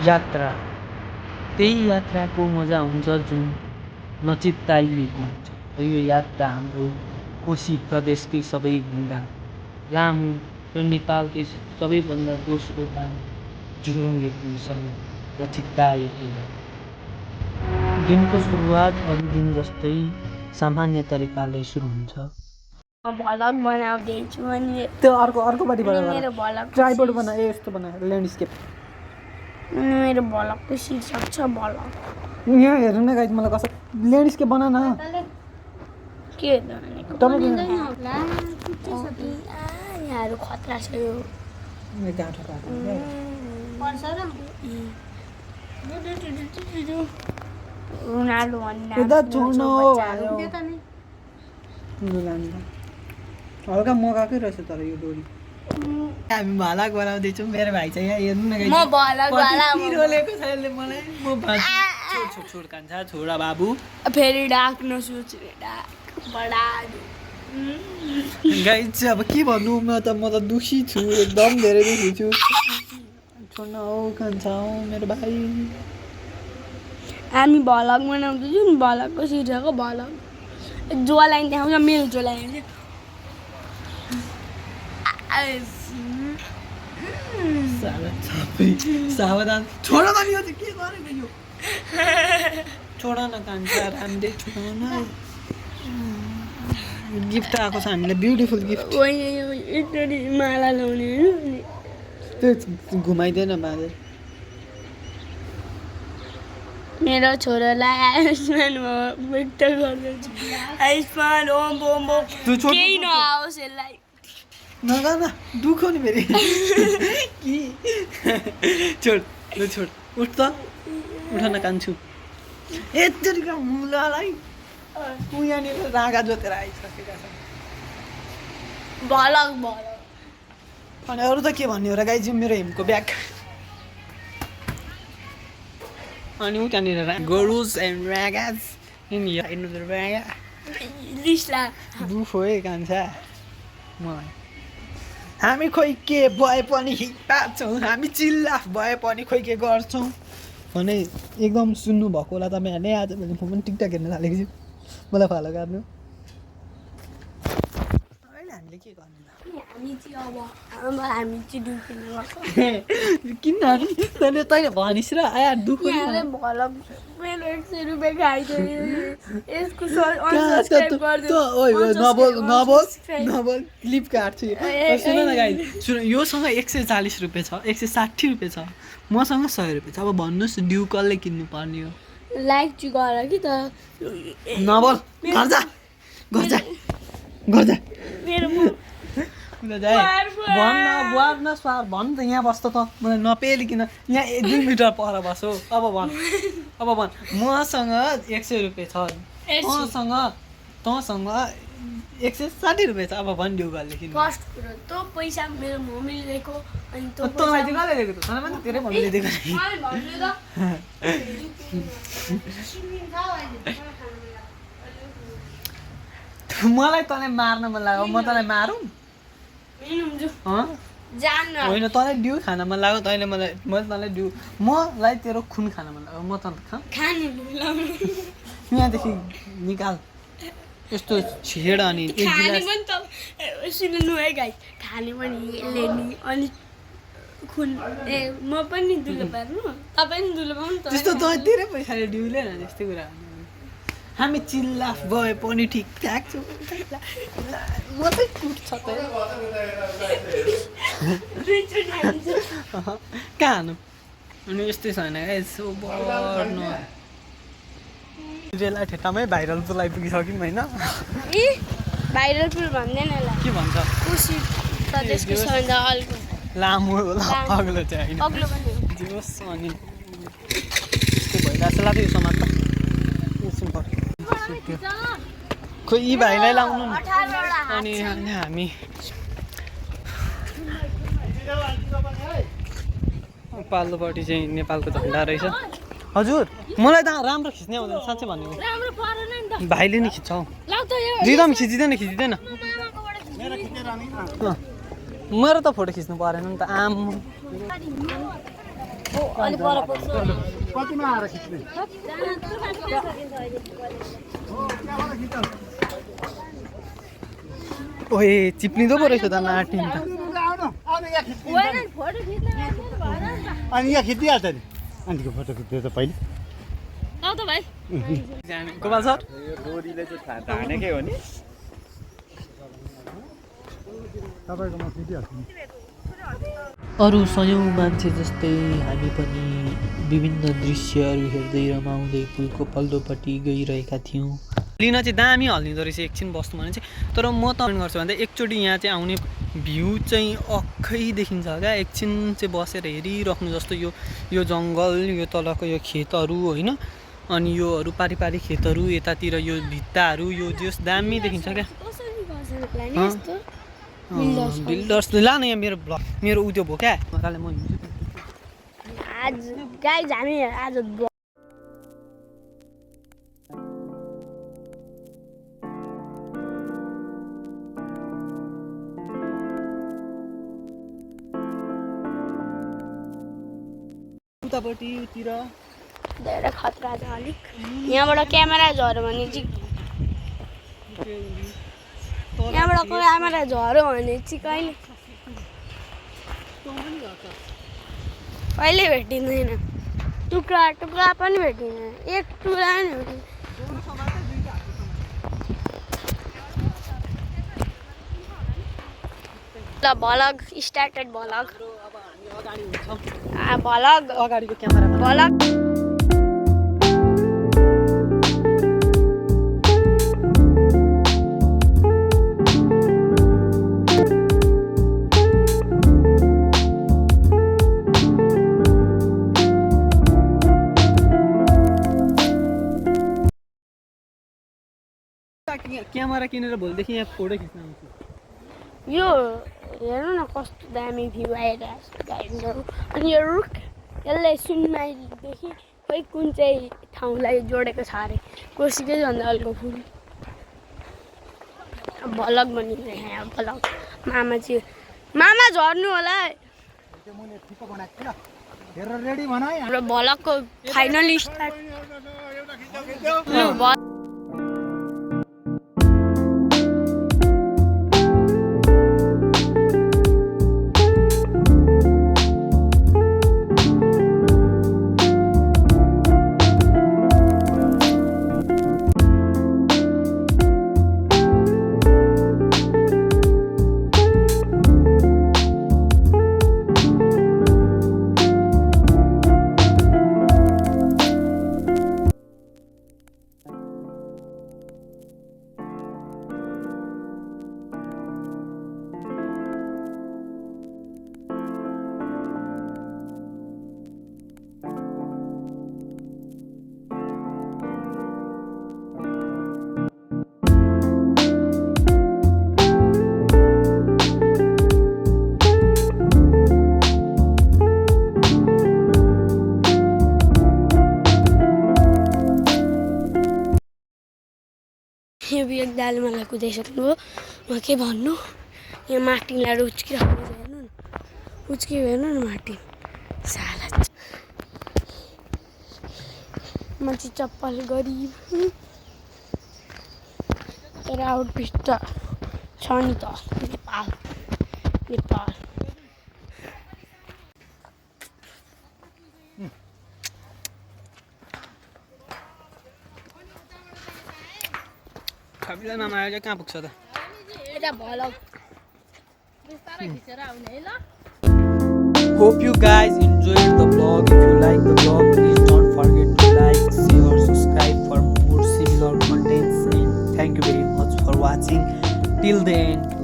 यात्रा त्यही यात्राको मजा हुन्छ जुन नचित्ताइएको हुन्छ र यो यात्रा हाम्रो कोशी प्रदेशकै सबैभन्दा लामो र नेपालकै सबैभन्दा दोस्रो नाम जुरुङसँग नचित्ताएको दिनको सुरुवात अरू दिन जस्तै सामान्य तरिकाले सुरु हुन्छ। भ्लग बनाउँदैछु अनि त्यो अर्कोपट्टिबाट मेरो भ्लग ट्राइपोड बना यस्तो बना ल्यान्डस्केप मेरो भ्लगको शीर्षक छ भ्लग। यहाँ हेर्नु न गाइज मलाई कसो ल्यान्डस्केप बना न के यहाँहरू खतरा छ यो गाँठो रोनाल्डो हल्का मगाकै रहेछ तर यो डोरी हामी भलक बनाउँदैछौँ। मेरो भाइ चाहिँ यहाँ हेर्नु न म भलक रोलेको छ यसले मलाई म छोड कान्छा छोरा बाबु फेरि डाक्न सोच्ने गाइज अब के भन्नु म त दुखी छु एकदम धेरै दुखी छु। छोड्न हौ कान्छा हौ मेरो भाइ हामी भलक बनाउँदैछौँ नि भलकको शीर्षक हो भलक जोलाई देखाउँछ मेल जोलाई सावधान छोड न यो चाहिँ के गरेको यो छोड न कान्छा राम्रै छोड न गिफ्ट आएको छ हामीलाई ब्युटिफुल गिफ्ट माला लाउने त्यो घुमाइदिएन बाजे मेरो छोरालाई आयुष्मान व्यक्त गर्दछु आयुष्मान ओम बोम बोम केही नआओस् यसलाई नगा न दुखो नि फेरि छोड ल छोड उठ त उठ न कान्छु यत्तिका मुलालाई ऊ यहाँनिर रागा जोतेर आइसकेका छन् भलक अनि अरू त के भन्ने हो र गाइज मेरो हेमको ब्याग अनि ऊ त्यहाँनिर गरुज एन्ड रागाज दुखो है कान्छा मलाई हामी खोइ के भए पनि हिँड्छौँ हामी चिल्लाफ भए पनि खोइ के गर्छौँ भने एकदम सुन्नुभएको होला तपाईँहरूले आजभोलि म पनि टिकटक हेर्न थालेको छु मलाई फलो गर्नु हामीले के गर्ने किन तैँले भनिस् र आया दुःख नबोल क्लिप काट्छु सुन न गाई सुन योसँग 140 रुपियाँ छ 160 रुपियाँ छ मसँग 100 रुपियाँ छ अब भन्नुहोस् ड्यु कसले किन्नु पर्ने हो लाइक चाहिँ गर कि त नबोल गर्दा भन्न स्वार भन् त यहाँ बस्छ त मलाई नपेलिकन यहाँ 2 मिटर पर बस हो अब भन् मसँग 100 रुपियाँ छ तँसँग 160 रुपियाँ छ अब भन् ड्यु गर्ले किन फर्स्ट कुरो त पैसा मेरो मम्मीले दिएको अनि तँलाई चाहिँ कसले दिएको त तँलाई पनि धेरै मम्मीले दिएको मलाई तँलाई मार्न मन लाग्यो म तँलाई मारौँ होइन तँलाई ड्यु खान मन लाग्यो तैँले मैले तँलाई ड्यु मलाई तेरो खुन खान मन लाग्यो म त यहाँदेखि निकाल यस्तो छेड अनि खाने पनि यसले नि अनि खुन म पनि दुलो पार्नु तपाईँ पनि दुलो पाउनु त्यस्तो तँ धेरै पैसाले ड्युले न त्यस्तै कुरा हामी चिल्लाफ भए पनि ठिकठाक छु म चाहिँ कुट्छ त कहाँ हानु अनि यस्तै छैन यसो बढ्नु रेला ठेटामै भाइरल पुल आइपुगिसक्यौँ होइन भाइरल पुल भन्दैन के भन्छ कोशी प्रदेशको सबैभन्दा लामो होला अग्लो चाहिँ होइन जोस् अनि यस्तो भइरहेको छ लाग्यो यो समाज त खोइ यी भाइलाई लाउनु अनि हामी पाल्लोपट्टि चाहिँ नेपालको झन्डा रहेछ हजुर मलाई त राम्रो खिच्ने आउँदैन साँच्चै भन्नु भाइले नि खिच्छ हौ रिदम खिचिँदैन मेरो त फोटो खिच्नु परेन नि त आम अनि पर पर्छ कतिमा आएर खिच्ने ओए चिप्लिँदो पो रहेछ त नाटिन त अनि यहाँ खिचिहाल्छ नि आन्टीको फोटो खिच्यो त पहिले आऊ त भाइ गोपाल सर हानेकै हो नि तपाईँकोमा खिचिहाल्छु नि अरू सयौँ मान्छे जस्तै हामी पनि विभिन्न दृश्यहरू हेर्दै रमाउँदै पुलको पल्लोपट्टि गइरहेका थियौँ। लिन चाहिँ दामी हल्लिँदो रहेछ एकछिन बस्नु भने चाहिँ। तर म त गर्छु भन्दा एकचोटि यहाँ चाहिँ आउने भ्यू चाहिँ अक्खै देखिन्छ क्या। एकछिन चाहिँ बसेर हेरिराख्नु जस्तो यो जङ्गल, यो तलको यो खेतहरू होइन, अनि योहरू पारिपारि खेतहरू, यतातिर यो भित्ताहरू, यो जस दामी देखिन्छ क्या। बिल्डर्स लानु यहाँ मेरो ब्लग मेरो उयो भयो क्या मजाले म हिँड्छु आज गाइज हामी आज उतापट्टितिर धेरै खतरा छ अलिक। यहाँबाट क्यामेरा झऱ्यो भने चाहिँ कहिले भेटिँदैन। टुक्रा टुक्रा पनि भेटिँदैन, एक टुक्रा पनि भेटिँदैन। ल भ्लग स्टार्टेड भ्लग अगाडिको क्यामेरामा भ्लग क्यामेरा किनेर भोलिदेखि यहाँ फोटो खिच्न आउँछु। यो हेर्नु न कस्तो दामी भ्यू आइरहेको छ गाइजहरू। अनि यो रुख यसले सुनमाइदेखि खोइ कुन चाहिँ ठाउँलाई जोडेको छ अरे, कोसीकै जङ्गलको फुल। भ्लग बनिँदैछ यहाँ भ्लग। मामा झर्नु होला है। रेडी भन है हाम्रो भ्लगको फाइनल स्टार्ट। यो एक दाले मलाई कुदाइसक्नुभयो। म के भन्नु, यहाँ मार्टिनलाई उच्किरहेको छ हेर्नु न, उच्कियो हेर्नु न मार्टिन साला। म चाहिँ चप्पल गरिब तर आउटफिट त छ नि त। नेपाल खबिला मामा आएर कहाँ पुग्छ त? यता vlog Hope you guys enjoyed the vlog. If you like the vlog, please don't forget to like, share, subscribe for more similar contents, and thank you very much for watching till the end.